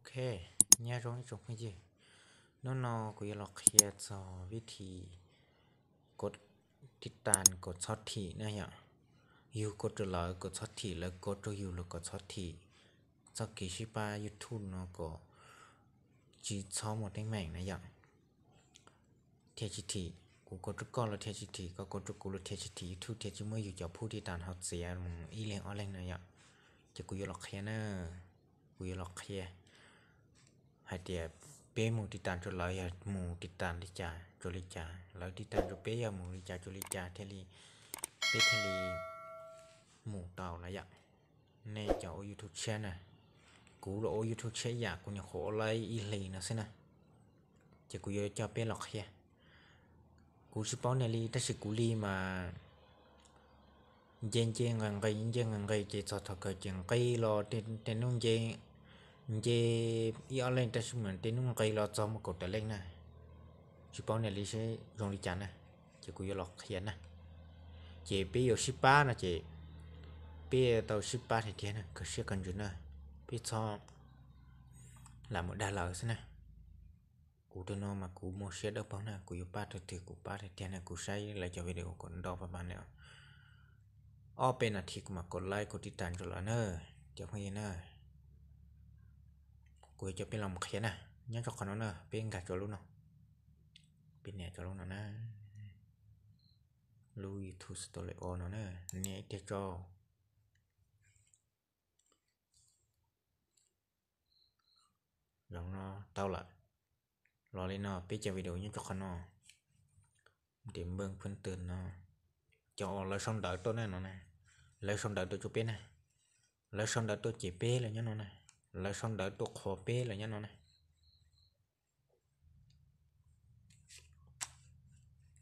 Ok, nyob zoo ib tsoom phooj ywg, hnub no kuv yuav los qhia txog vib thim kov tiv tas kom txhob thim na yom. Yus kov rau lawv kom txhob thim, lawv kov rau yus los kom txhob thim. Txoj kev sib pab YouTube no kom tsis txhob muaj teeb meem na yom. Thiaj tsis thim, kuv kov rau koj los thiaj tsis thim, koj kov rau kuv los thiaj tsis thim, YouTube thiaj tsis muab yus cov phub tiv tas hauv txiav mus ib leeg ob leeg na yom. Ces kuv yuav los qhia na, kuv yuav los qhia hais tias peb mus tiv tas rau lawv yog mus tiv tas li cas rau li cas, lawv tiv tas rau peb yog mus li cas rau li cas thiaj li, peb thiaj li mus tau na yom. Nej cov ua YouTube tshiab na, kuv los ua YouTube tshiab ib yam, kuv nyuam qhuav ua laib ib hlis no xwb na. Ces kuv yuav coj peb los qhia. Kuv tsis paub nej li tab sis kuv li mas nce nce nqis nqis nce nqis nqis ces txog thaum kawg ces nqis los tej hnub nce, nce ib ob leej tab sis mas tej hnub nqis los txog muaj kaum tawm leej na. Tsis paub nej li seb zoo li cas na, ces kuv yuav los qhia na. Ces peb yuav sib pab no ces peb tau sib pab tiag tiag na, kawg siab kawg ntsws na, peb txhob lam mus dag lawv xwb na. Kuv tus no mas kuv muaj siab dawb paug na, kuv yuav pab tug twg kuv pab tiag tiag na, kuv saib lawv cov video kom nto pab pab li ob peb nas this kuv mam kov like kov tiv tas rau lawv na, cov phooj ywg na. Kuv yuav coj peb los mus qhia na, nyob rau qhov no na, peb nkag rau lub no, peb nias rau lub no na, lub YouTube Studio no na, nias ib pliag tso. Zoo no tau lawm. Los li no peb cov video nyob rau qhov no, ntiam npeej pheej twg no, cov uas lawv sau ntawv tuaj na no na, lawv sau ntawv tuaj rau peb na, lawv sau ntawv tuaj ces peb los nyob no na, lawv sau ntawv tuaj qhuas peb los nyob no na.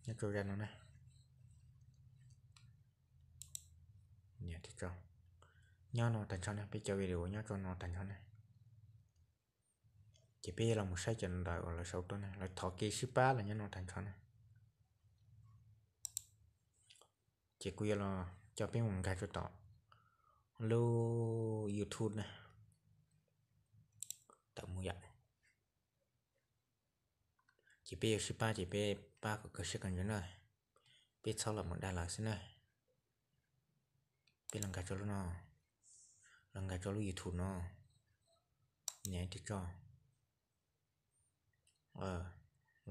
Nyob rau zaj no na, nyob no tag nrho na, peb cov video nyob rau no tag nrho na. Ces peb yuav los mus saib cov ntawv uas lawv sau tuaj na, lawv thov kev sib pab los nyob no tag nrho na. Ces kuv yuav los coj peb mus nkag rau tom lub YouTube na, tawm mus yom. Ces peb yuav sib pab ces peb pab kom kawg siab kawg ntsws na, peb txhob los mus dag lawv xwb na. Peb los nkag rau lub no, los nkag rau lub YouTube no, nias ib pliag tso.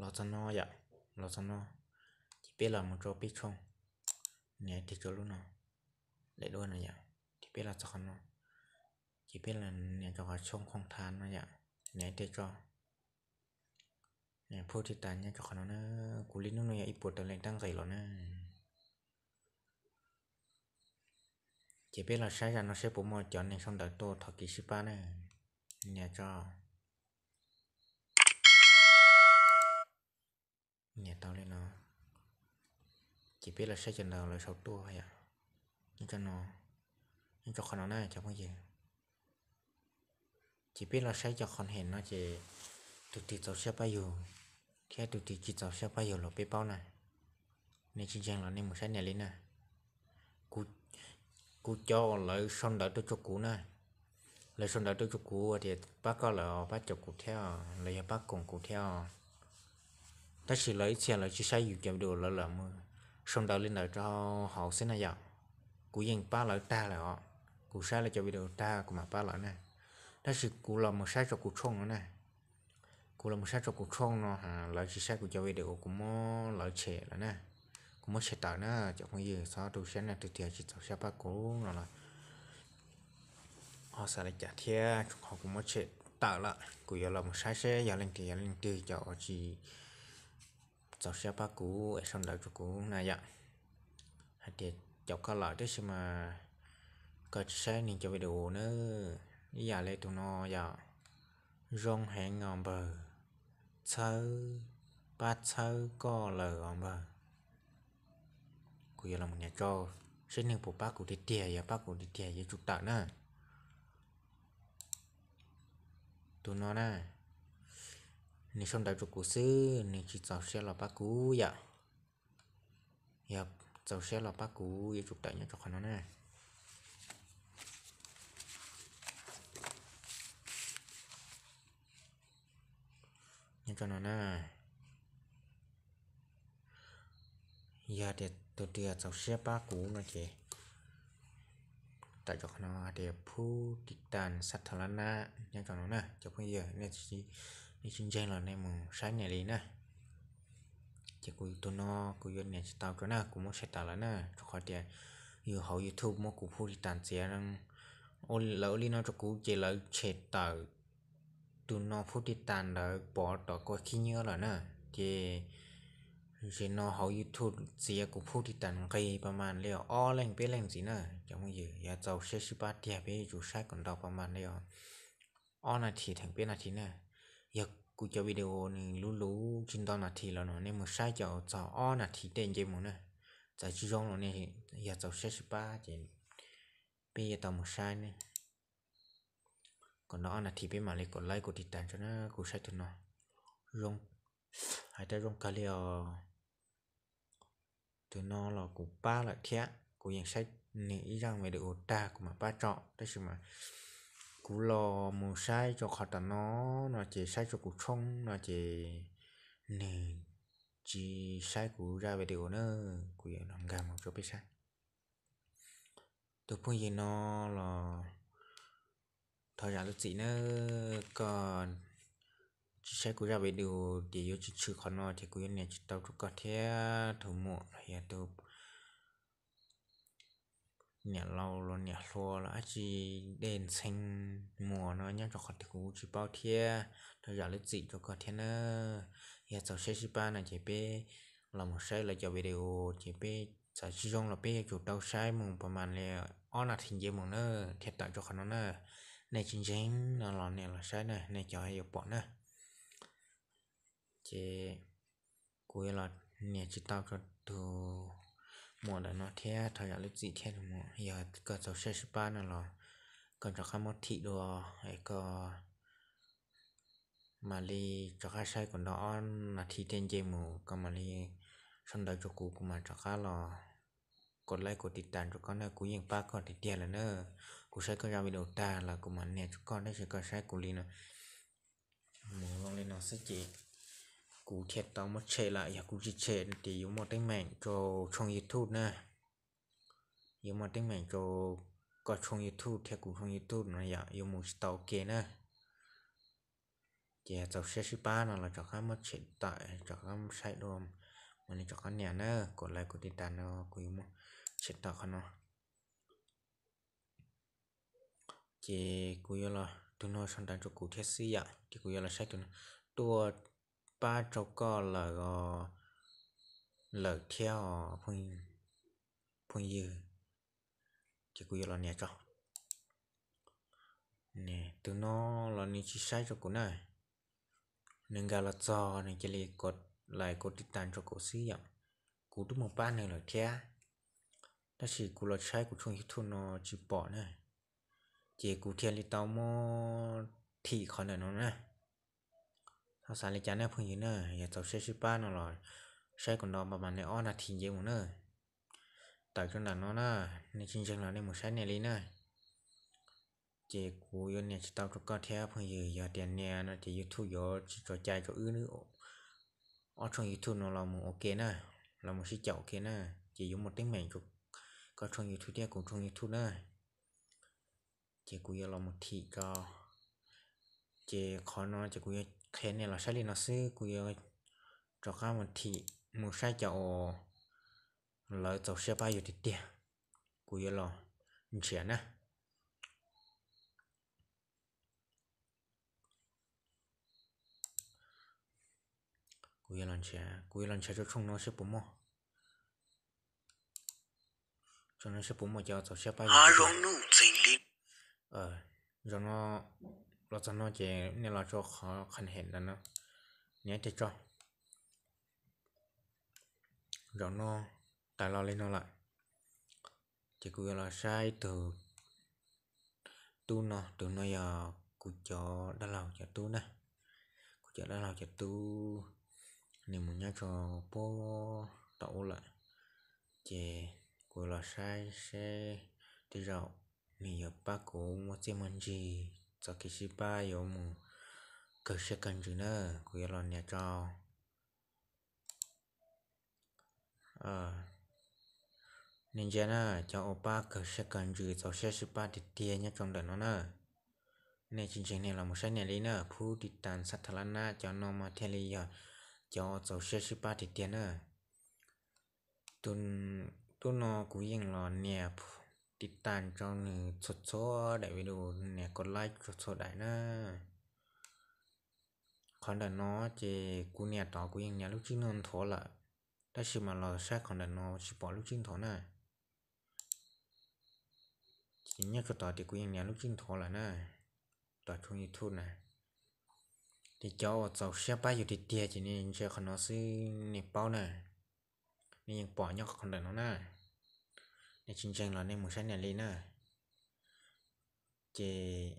Los txog no yom, los txog no, ces peb los mus rau peb tshooj, nias ib pliag rau lub no, daim duab no yom, ces peb los txog qhov no, ces peb los nias rau qhov tshooj khooj tha no yom, nias ib pliag tso. Phub tiv tas nyob rau qhov no na, kuv li hnub no yog ib puas tawm leej tab nqis los na. Ces peb los saib zaj no saib puas muaj cov neeg sau ntawv tuaj thov kev sib pab na. Nias tso. Nias tau li no, ces peb los saib cov ntawv lawv sau tuaj yom. Nyob rau qhov no na cov phooj ywg. Ces peb los saib cov comment no ces tus twg txaus siab pab yus thiab tus twg tsis txaus siab pab yus los peb paub na. Nej tsis ntseeg los nej mus saib nias li na. Kuv cov uas lawv sau ntawv tuaj rau kuv na, lawv sau ntawv tuaj rau kuv tias pab koj lawm, pab caum kuv thiab, lawv yog pab koom kuv thiab. Tab sis lawv ib txhia lawv tsis saib yus cov video, lawv lam mus sau ntawv li ntawd rau hauv xwb na yom. Kuv yeej pab lawv tag lawm os, kuv saib lawv cov video tag kuv mam pab lawv na. Tab sis kuv los mus saib rau kuv tshooj no na, kuv los mus saib rau kuv tshooj no, lawv tsis saib kuv cov video, kuv muab lawv tshem lawm na, kuv muab tshem tawm na. Cov phooj ywg txhob tu siab na, tus twg tsis txaus siab pab kuv no los ho xav li cas thiab, qhov kuv muab tshem tawm lawm, kuv yuav los mus saib seb yog leej twg, yog leej twg cov uas tsis txaus siab pab kuv es sau ntawv rau kuv na yom. Hais tias caum koj lawm tab sis mas koj tsis saib nws cov video na, ib yam li tus no yom, zoo heev os npawg, txhawb, pab txhawb koj lawm os npawg. Kuv yuav los nias rau seb nws puas pab kuv tiag tiag, yog pab kuv tiag tiag yuav tsum tawm na. Tus no na, nws sau ntawv rau kuv xwb, nws tsis txaus siab los pab kuv yom. Yog txaus siab los pab kuv yuav tsum tawm nyob rau qhov no na. tso no na. Yog tias tus twg txaus siab pab kuv no ces tawm rau qhov no hais tias phub tis tas xab tha la na nyob rau no na cov phooj ywg, nej tsis ntseeg los nej mus saib nias li na. Ces kuv tus no kuv yuav nias tsis tau rau na, kuv muab tshem tawm lawm na, rau qhov tias yus hauv YouTube muab kuv phub tis tas txiav lawv ua li no rau kuv ces lawv tshem tawm tus no phub tis tas ntawd pov tom koj khib nyiab lawm na. Ces zaum no hauv YouTube txiav kuv phub tis tas nqis pas mas li ob leeg peb leeg ntxiv na. Cov phooj ywg, yog txaus siab sib pab tiag peb yuav tsum saib kom ntau pas mas li ob nas this theem peb nas this na. Yog kuv cov video nws luv luv tsis nto nas this los no nej mus saib cov txog ob nas this tej nce mus na. Txawm tsis zoo los nej yog txaus siab sib pab ces peb yuav tau mus saib ne. Kom nto ob nas this peb mam li kom like kom tis tas tso na. Kuv saib tus no zoo, hais tias zoo kawg li os. Tus no los kuv pab lawm thiab, kuv yeej saib nws ib zaj video tag kuv mam pab tso, tab sis mas kuv los mus saib rau qhov tom no, no ces saib rau kuv tshooj no ces nws tsis saib kuv zaj video na. Kuv yuav los nkag mus rau peb saib. Tus phooj ywg no los thov zam lub txim nawb, koj tsis saib kuv zaj video ces yuav tsis tshwm qhov no ces kuv yuav nias tsis tau rau koj thiab tus muam los yog tus niam laus los niam hluas los dab tsi, dej ntxhee muas no nyob rau qhov twg kuv tsis paub thiab, thov zam lub txim rau koj thiab nawb. Yog txaus siab sib pab no ces peb los mus saib lawv cov video ces peb txawm tsis zoo los peb yuav tsum tau saib mus pas mas li ob nas this nce mus na thiaj tawm rau qhov no na. Nej tsis ntseeg no los nej los saib na, nej cov yuav pom na. Ces kuv yuav los nias tsis tau rau tus muam ntawm no thiab, thov zam lub txim thiab tus muam. Yog koj txaus siab sib pab no los koj rov qab muab thim dua es koj mam li rov qab saib kom nto ob nas this tej nce mus, koj mam li sau ntawv rau kuv, kuv mam rov qab los kom like kom tis tas rau koj na. Kuv yeej pab koj tiag tiag lawm na. Kuv saib koj zaj video tag los kuv mam nias rau koj, tab sis koj saib kuv li no mus zoo li no xwb ces kuv thiaj tau muab tshem lawm. Yog kuv tsis tshem ces yuav muaj teeb meem rau tshooj YouTube na, yuav muaj teeb meem rau koj tshooj YouTube thiab kuv tshooj YouTube no yom, yuav mus tsis tau ua ke na. Ces txaus siab sib pab no los rov qab muab tshem tawm, rov qab saib dua, mam li rov qab nias na, kom like kom tis tas no kuv yuav muab tshem tawm qhov no. Ces kuv yuav los, tus no sau ntawv rau kuv thiab xwb yom, ces kuv yuav los saib tus no tuaj pab rau koj lawm os, lawm thiab os phooj ywg. Ces kuv yuav los nias tso. Tus no los nws tsis saib rau kuv na, nws nkag los txog nws cia li like kom tis tas rau kuv xwb yom. Kuv twb mus pab nws lawm thiab, tab sis kuv los saib kuv tshooj YouTube no tsis pom na, ces kuv thiaj li tau muab thim qhov ntawm no na. Txhob xav li cas na phooj ywg na, yog txaus siab sib pab no los saib kom nto pas mas li ob nas this nce mus na. Tawm rau ntawm no na, nej tsis ntseeg los nej mus saib nias li na. Ces kuv yuav nias tsis tau rau koj thiab phooj ywg, yog tias nias no ces YouTube yuav tsis tso cai rau wb ob tshooj YouTube no los mus ua ke na, los mus sib caum ua ke na, ces yuav muaj teeb meem rau koj tshooj YouTube thiab kuv tshooj YouTube na. Ces kuv yuav los mus thim tso. Ces qhov no ces kuv yuav qhia nej los saib li no xwb, kuv yuav rov qab mus thim mus saib cov uas lawv txaus siab pab yus tiag tiag. Kuv yuav los nrhiav na. Kuv yuav los nrhiav, kuv yuav los nrhiav rau tshooj no seb puas muaj. Tshooj no seb puas muaj cov txaus siab pab yus tiag tiag. Zaum no los txog no ces nej los rau qhov qhov hem ntawm no, nias tig tso. Zaum no tawm los li no lawm, ces kuv yuav los saib tus tub no. Tus no yog kuv cov dab laug cov tub na, kuv cov dab laug cov tub, nws mus nyob rau puag tom ub lawm. Ces kuv los saib seb tej zaum nws yuav pab kuv muaj txiaj muaj ntsig txoj kev sib pab yuav mus kawg siab kawg ntsws na. Kuv yuav los nias rau, nej ntsia na, cov uas pab kawg siab kawg ntsws txaus siab sib pab tiag tiag nyob rau ntawm no na. Nej tsis ntseeg nej los mus saib nias li na, phub tiv tas xab tha la nab cov no mas thiaj li yog cov txaus siab sib pab tiag tiag na. Tus, tus no kuv yeej los nias tiv tas rau nws txhua txhua daim video, nias kos laib rau txhua daim na. Qhov ntawm no ces kuv nias tod kuv yeej nias lub tswb no nthuav lawm, tab sis mas los saib qhov ntawm no tsis pom lub tswb nthuav na. Ces nyob rau tod tias kuv yeej nias lub tswb nthuav lawm na, tom tshooj YouTube na. Ces cov uas txaus siab pab yus tiag tiag ces nej ntsia qhov no xwb nej paub na, nej yeej pom nyob qhov ntawm no na. Nej tsis ntseeg los nej mus saib nias li na. Ces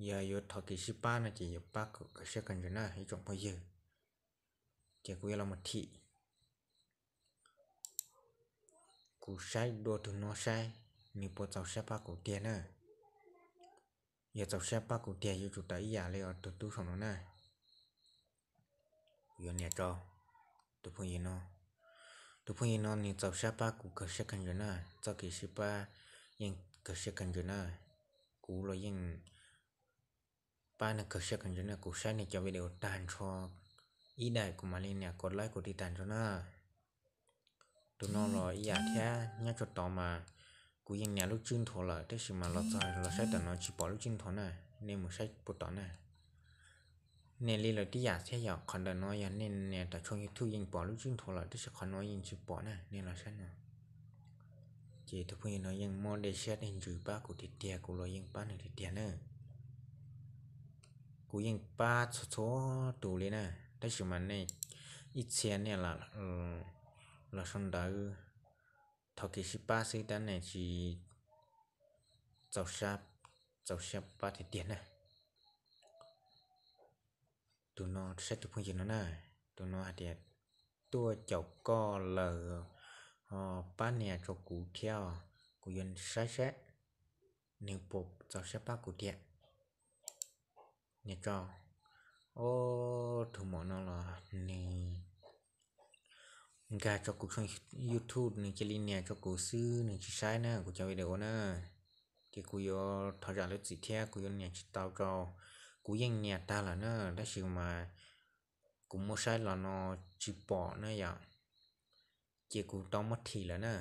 yog yuav thov kev sib pab no ces yuav pab kawg siab kawg ntsws na ib tsoom phooj ywg. Ces kuv yuav los mus thim, kuv saib dua tus no saib nws puas txaus siab pab kuv tiag na. Yog txaus siab pab kuv tiag yuav tsum tawm ib yam li os tus tub saum no na. Kuv yuav nias rau tus phooj ywg no. Tus phooj ywg no nws txaus siab pab kuv kawg siab kawg ntsws na, txoj kev sib pab yeej kawg siab kawg ntsws na. Kuv los yeej pab nws kawg siab kawg ntsws na, kuv saib nws cov video tag nrho ib daim kuv mam li nias kos laib kos tiv tas nrho na. Tus no los ib yam thiab, nyob rau tod mas kuv yeej nias lub tswb nthuav lawm tab sis mas los txog los saib tom no tsis pom lub tswb nthuav na. Nej mus saib puag tom na. Nias li lawm tib yam thiab yom, qhov ntawm no yog nej nias tom tshooj YouTube yeej pom lub tswb nthuav lawm tab sis qhov no yeej tsis pom na, nej los saib no. Ces tus phooj ywg no yeej muaj dej siab dej ntsws pab kuv tiag tiag, kuv los yeej pab nws tiag tiag na. Kuv yeej pab txhua txhua tus li na, tab sis mas nej ib txhia nej los sau ntawv thov kev sib pab xwb tab nej tsis txaus siab pab tiag tiag na. Tus no saib tus phooj ywg no na, tus no hais tias tuaj caum koj lawm, pab nias rau kuv thiab, kuv yuav saib saib nws puas txaus siab pab kuv tiag. Nias rau, o, tus muam no los nws nkag rau kuv tshooj YouTube nws cia li nias rau kuv xwb nws tsis saib na kuv cov video na. Ces kuv yuav thov zam lub txim thiab kuv yuav nias tsis tau rau, kuv yeej nias tag lawm na tab sis mas kuv muab saib los no tsis pom na yom, ces kuv tau muab thim lawm na.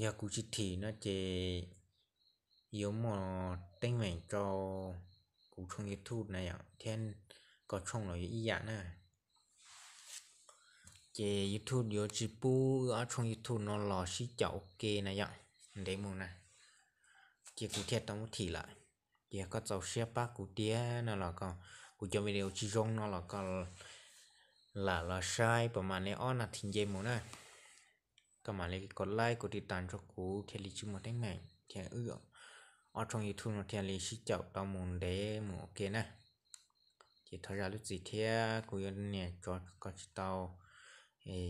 Yog kuv tsis thim no ces yuav muaj teeb meem rau kuv tshooj YouTube na yom thiab koj tshooj los yuav ib yam na. Ces YouTube yuav tsis pub wb ob tshooj YouTube no los sib caum ua ke na yom, ntev mus na. Ces kuv thiaj tau muab thim lawm. Ces yog koj txaus siab pab kuv tiag no los koj, kuv cov video tsis zoo no los koj lam los saib pas mas li ob nas this nce mus na. Koj mam li kos like kos tiv tas nrog kuv thiaj li tsis muaj teeb meem thiab wb ob tshooj YouTube no thiaj li sib caum tau mus ntev mus ua ke na. Ces thov zam lub txim thiab kuv yuav nias tso koj tsis tau.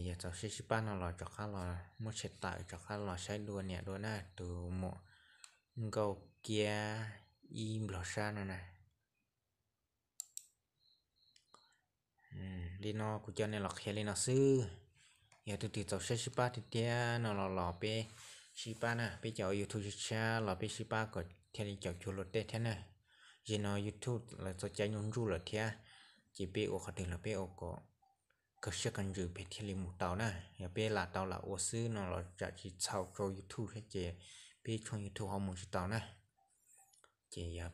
Yog txaus siab sib pab no los rov qab los muab tshem tawm rov qab los saib dua niam dua na tus muam Nkauj Kiab ib nplog sab no na. Li no kuv coj nej los qhia li no xwb. Yog tus twg txaus siab sib pab tiag tiag no los los peb sib pab na, peb cov ua YouTube tshiab tshiab los peb sib pab kom thiaj li caum cuag luag tej thiab na. Zaum no YouTube lawv txoj cai nyuj ntsuj lawm thiab, ces peb ua qhov twg los peb ua kom kawg siab kawg ntsws peb thiaj li mus tau na. Yog peb lam tau lam ua xwb no los tsam tsis txhaum rau YouTube thiab ces peb tshooj YouTube ho mus tsis tau na. Ces yog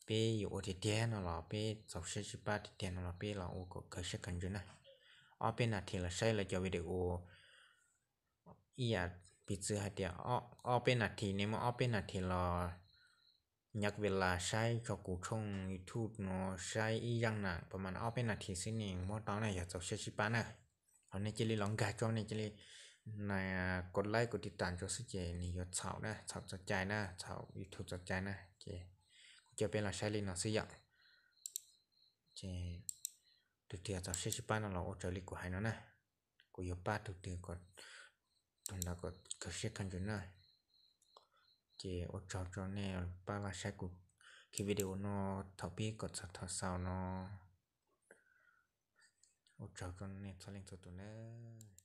peb yuav ua tiag tiag no los peb txaus siab sib pab tiag tiag no los peb los ua kom kawg siab kawg ntsws na. Ob peb nas this los saib lawv cov video ua ib yam piv txwv hais tias ob peb nas this, nej muaj ob peb nas this los nyob vim las saib tso kuv tshooj YouTube no saib ib zaj na pas mas ob peb nas this xwb nej muab tau na yog txaus siab sib pab na. Ho nej cia li los nkag tso, nej cia li kos like kos tiv tas tso xwb ces nws yuav txhaum na, txhaum txoj cai na, txhaum YouTube txoj cai na. Ces kuv coj peb los saib li no xwb yom. Ces tus twg txaus siab sib pab no los ua raws li kuv hais no na. Kuv yuav pab tus twg, tus ntawd kom kawg siab kawg ntsws na. Ces ua tsaug rau nej pab los saib kuv Khi video no thaum pib kom txog thaum xaus no, ua tsaug rau nej txhua leej txhua tus nawb.